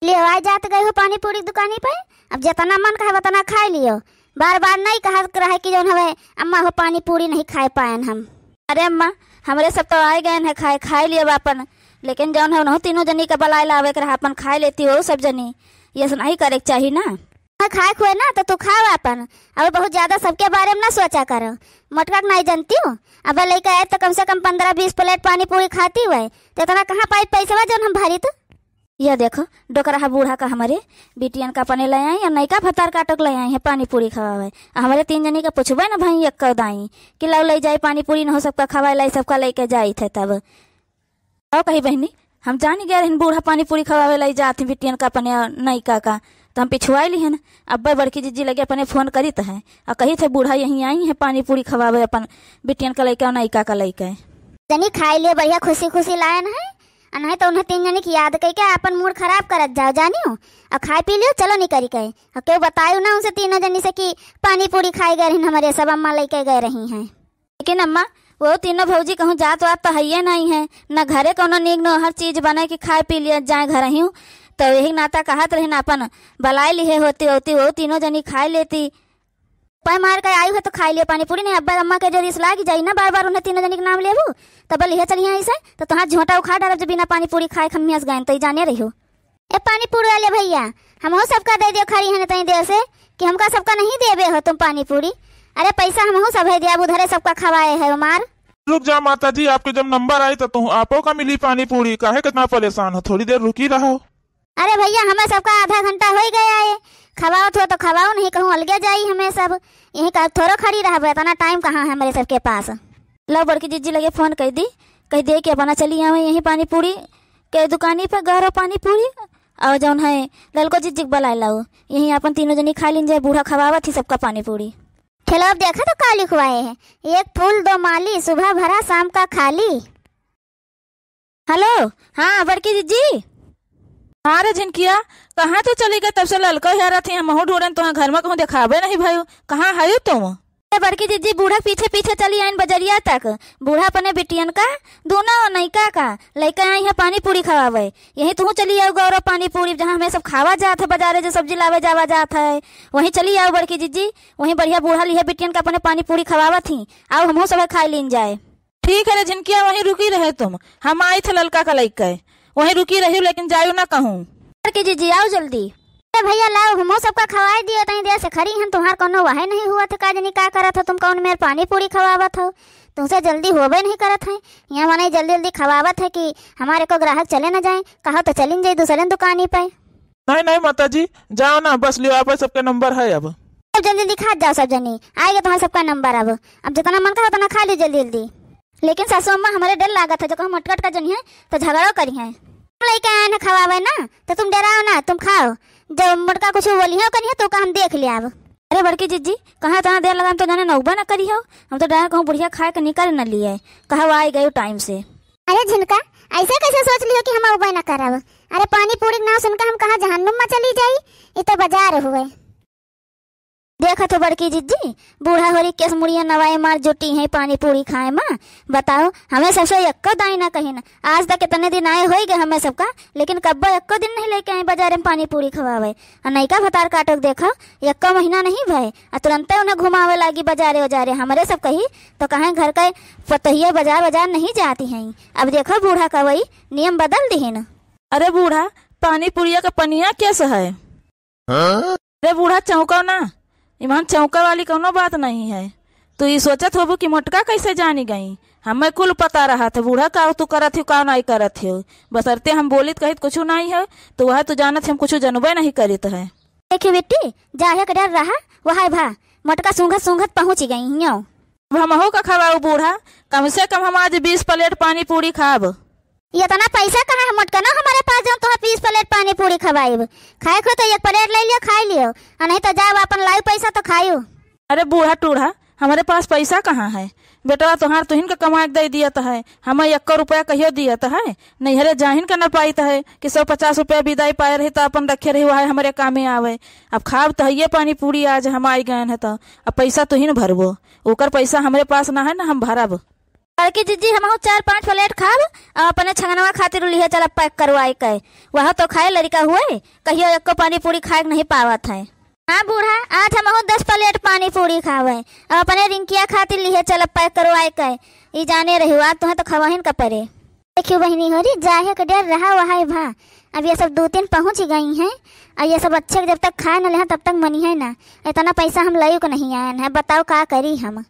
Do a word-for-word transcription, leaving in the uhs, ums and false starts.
लियो, आइ जात गइ हो पानी पूरी दुकानी पे, अब जेतना मन कहे ओतना खाइ लियो। बार बार नहीं कहत रहे कि जौन हवे, "अम्मा हो पानी पूरी नहीं खाइ पाएन हम।" अरे अम्मा, हमरे सब तो आइ गएन है खाइ, खाइ लियो आपन, लेकिन जौन है उन्हों तीनों जनी का बलाइ लावे के रहा, आपन खाइ लेती हो सब जनी, ये सब नहीं करे के चाही ना। हाँ, खाए खुए ना तो तू खाओ आपन, और बहुत ज्यादा सबके बारे में ना सोचा करो। मोटका के नहीं जानती हो, अब लइका आए तो कम से कम पन्द्रह बीस प्लेट पानी पूरी खाती हुए, तो इतना कहाँ पाई पैसवा जौन हम भरी तू? यह देखो, डोकरा है बूढ़ा का हमरे बिटियन का अपने ले आई और नइका भतार काटो के ले आई है पानी पूरी खवावे। आ हमरे तीन जनी का पूछबे ना भाई, एक कौ दाई कि लाओ ले जाई पानी पूरी, न हो सबका खवाए लाई, सबका लेके जाई थे तब। आओ कही बहिनी, हम जानी गए रहन बूढ़ा पानी पूरी खवावे लाई जात हैं बिटियन का अपने और नइका का, तो हम पिछुआई लिहन। अब्बे बड़की जिज्जी लगे अपने फोन करी त है और कही थे बूढ़ा यहीं आई है पानी पूरी खवावे अपन बिटियन का लइका और नइका का लइका। जनी खाई लियो, बढ़िया खुशी खुशी लायन है, आ नहीं तो उन्हें तीन जनी की याद कइके अपन मूड खराब करत जाओ जानियो। और खाए पी लियो, चलो निकरी के। और क्यों बतायो ना उनसे तीनों जनी से कि पानी पूरी खाए गए रहन हमरे सब अम्मा लइके गए रही हैं। लेकिन अम्मा, वो तीनों भौजी कहूँ जात वात तो हइये नहीं है, न घरे कौनो नीक नोहर चीज बने कि खाए पी लिया जाए घर ही। तो यही नाता कहत रहिन, अपन बलाए लिहे होती होती वो तीनों जनी खाए लेती। पै मार के आयु है तो खाए लियो पानी पूरी, नहीं अब्बा अम्मा के जो रिस लाग जाई ना, बार बार उन्हें तीनों जनी के नाम लेबू, तब लिहे चलिए ऐसे, तो तुहार झोंटा उखाड़ डालब जब बिना पानी पूरी खाए खम्मियस गए तो ही जाने रहियो। ए पानी पूरी वाले भैया, हमहू सबका दे दियो खरी हने तनी देर से, कि हमका सबका नहीं देबे हो तुम पानी पूरी। अरे पैसा हमहू सब है दिया, उधरे सबका खवाए है मार। रुक जा माता जी, आपके जब नंबर आई तो तुम आपो का मिली पानी पूरी, काहे कितना परेशान हो, थोड़ी देर रुकी रहो। अरे भैया, हमें सबका आधा घंटा हो ही गया है, खवाओ थो तो खवाओ, नहीं कहूँ अलगे जाई हमें सब, यहीं का थोड़ो खड़ी रहबे, इतना टाइम कहाँ है हमारे सबके पास। लो बड़की जिज्जी लगे फोन कर दी, कह दे कि अपना चली आवे यहीं पानी पूरी के दुकानी पर, गौरव पानी पूरी, और जौन है ललको जिज्जी के बुलाए लाओ, यहीं अपन तीनों जनी खा लीन जाए, बूढ़ा खवावत ही सबका पानी पूरी। चलो अब देखा तो का लिखवाए है, एक फूल दो माली, सुबह भरा शाम का खाली। हेलो, हाँ बड़की जिज्जी। हाँ रे झिनकिया, कहाँ तू चली गए? तब से ललको हेरत ही, हमहू ढूंढन, तुहार घर में कहूँ देखाबे नहीं भयो, कहाँ हयू तुम? ए बड़की जिज्जी, बूढ़ा पीछे पीछे चली आइन बजरिया तक। बूढ़ा अपने बिटियन का, दोनों नइका का, लइका आई है पानी पूरी खवावे। यही तू चली आऊ गौरव पानी पूरी, जहाँ हमें सब खावा जात है बजारे, जो सब्जी लावे जावा जात है, वहीं चली आऊ बड़की जिज्जी। वहीं बढ़िया बूढ़ा लिहे बिटियन का अपने पानी पूरी खवावत ही, आऊ हमहू सब खाए लीन जाए। ठीक है रे झिनकिया, वहीं रुकी रहे तुम, हम आई थे ललका का लइका, वहीं रुकी रही, लेकिन जायू ना कहूँ। बड़की जिज्जी आऊ जल्दी। अरे भैया लाओ, हमहू सबका खवाए दियो, तनी देर से खड़ी हन, तुहार कोनो वहे नहीं हुआ थे, का जनी का करत हो तुम, कौन मेर पानी पूरी खवावत हो, तुमसे जल्दी होबे नहीं करत है। यहाँ मने जल्दी जल्दी खवावत है कि हमारे को ग्राहक चले न जाए, कहो तो चलिन जाई दूसरे दुकानी पे। नहीं नहीं माता जी, जाओ ना, बस लियो आप सबके नंबर है अब। अब जल्दी जल्दी खात जाओ सब जनी, आएगा तुम्हारा सबका नंबर अब। अब जितना मन कहा उतना खा लियो जल्दी जल्दी। लेकिन सासू अम्मा, हमरे डर लागत है, जो कहूँ मोटकट का जनी है तो झगड़ो करी है। लइके आए हैं खवावे ना, तो तुम डराओ ना, तुम खाओ। जब मोटका कुछ बोली है करी है तो का हम देख ले आब। अरे बड़की जिज्जी, कहाँ इतना देर लगा, हम तो जाने नौबा ना करी हो। हम तो डरा कहूँ बुढ़िया खाए के निकल न लिए, कहा आई गयो टाइम से। अरे झिनका, ऐसे कैसे सोच लियो कि हम उबे ना करब? अरे पानी पूरी के नाम सुनकर हम कहाँ जहन्नुम में चली जाई? ये तो बाजार हुए। देखत हो बड़की जिज्जी, बूढ़ा होरी केस मुड़िया नवाए मार जुटी है पानी पूरी खाए मा। बताओ, हमें सबसे एक्को दाई ना कहिन। आज तक इतने दिन आए होई गए हमें सबका, लेकिन कब्बो एक्को दिन नहीं लेके आए बाजारे में पानी पूरी खवावे। आ नइका भतार काटो के देखो, एक्को महीना नहीं भए, आ तुरंते उन्हें घुमावे लागी बाजारे उजारे। हमरे सब कही तो कहें घर के पतोहिए बाजार बाजार नहीं जाती हैं। अब देखो बूढ़ा का वही नियम बदल दिहिन। अरे बूढ़ा, पानी पुड़िया का पनिया कैसे है? हाँ? अरे बूढ़ा, चौंको ना, इमान चौंका वाली कौनो बात नहीं है। तू ई सोचत होबू कि मोटका कैसे जानी गई? हमें कुल पता रहा था बूढ़ा, का तू करत हो, का नहीं करत हो। बसरते हम बोलित कहित कुछ नहीं है, तो वह तू जानत हम कुछ जनबे नहीं करित है। देखियो बेटी, जाहे के डर रहा, वह है भा, मोटका सूंघत सूंघत पहुँच गई हियो। अब हमहू का खवाऊ बूढ़ा, कम से कम हम आज बीस प्लेट पानी पूरी खाब। ये इतना पैसा कहाँ है मोटका ना हमारे पास, जो हम तुहार बीस प्लेट पानी पूरी खवाइब? खाए खो तो एक प्लेट ले लियो, खाई लियो, और नहीं तो जाओ अपन लाइव पैसा तो खाइयो। अरे बूढ़ा टूढ़ा, हमारे पास पैसा कहाँ है? बेटवा तोहार तुहिन के कमाए के दे दियत है, हमें एको रुपया कहियो दियत है? नैहरे जाहिन के न पाइत है कि सौ पचास रुपया विदाई पाए रही तो अपन रखे रही, वह हमारे कामे आवे। अब खाब तो हइये पानी पूरी, आज हम आई गए हैं तो अब पैसा तुहिन भरबो, ओकर पैसा हमरे पास ना है ना हम भरब। बड़की जिज्जी, हमहू चार पाँच प्लेट खाब और अपने छंगनवा खातिर लिहे चलब पैक करवाए के। वह तो खाए लड़िका हुए, कहियो एको पानी पूरी खाए के नहीं पावत है। हाँ बूढ़ा, आज हमहू दस प्लेट पानी पूरी खावे और अपने रिंकिया खातिर लिहे चलब पैक करवाए के। ई जाने रही, आज तुहें तो खवहिन का परे। देखियो बहिनी होरी, जाहे के डर रहा वहाई भा। अब ये सब दो तीन पहुँच गई हैं और ये सब अच्छे जब तक खाए न लेहा तब तक मनी है ना। इतना पैसा हम लई के नहीं आयन है, बताओ का करी हम।